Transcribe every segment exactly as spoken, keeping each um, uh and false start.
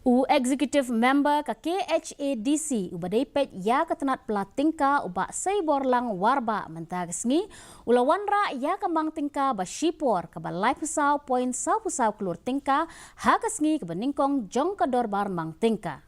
U Executive Member ka K H A D C uba dei peit ïa ka tnat pla tyngka u Bah Seiborlang Warbah mynta ka sngi u la wanrah ïa ka mang tyngka ba shipor kaba laiphew saw point saw phew saw klur tyngka ha ka sngi kaba nyngkong jong ka dorbar mang tyngka.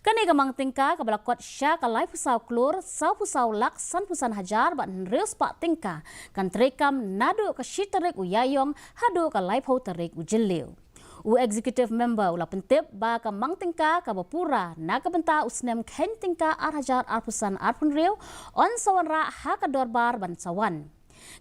Kane ka mang tyngka kaba la kot sha ka laiphew saw klur saw phew saw lak san phew san hajar bad hynriew spah tyngka kan treikam naduh ka shi tarik u Ïaïong haduh ka laiphew tarik u Jylliew. U Executive Member u la pyntip ba ka mang tyngka kaba pura na ka bynta u snem kheiñ tyngka ar hajar arphew san arphew hynriew yn sa wanrah ha ka dorbar ban sa wan.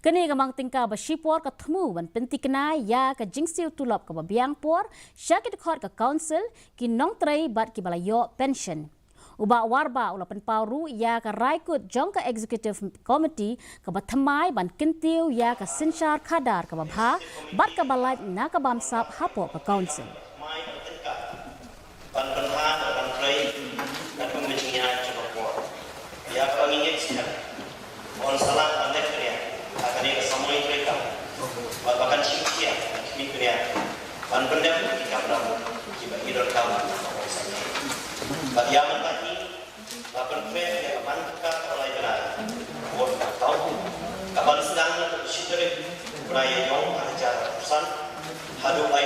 Kane ka mang tyngka ba shipor ka thmu ban pyntikna ïa ka jingsiew tulop kaba biang por sha ki dkhot ka council, ki nongtrei bad kiba la ïoh pension. U Bah Warbah u la pynpaw ruh ïa ka rai kut jong ka Executive Committee kaba thymmai ban kyntiew ïa ka synshar khadar kaba bha bad kaba lait na ka bamsap hapoh ka council. Ban pynbha bad ban trei naduh mynjynjar jong ka por. Ïa kaba ngi ngeit skhem, yn sa lah ban leh kane ha kane ka samoi treikam bad ba kan shim khia khmih bniah ban pyndep ki kam dang kiba ngi donkam. Bad ïa mynta hi la pyntrei ïa ka mang tyngka kaba lai bnai, bad ka tau ka ban sdang naduh shi tarik u bnai Ïaïong ar hajar arphew san haduh lai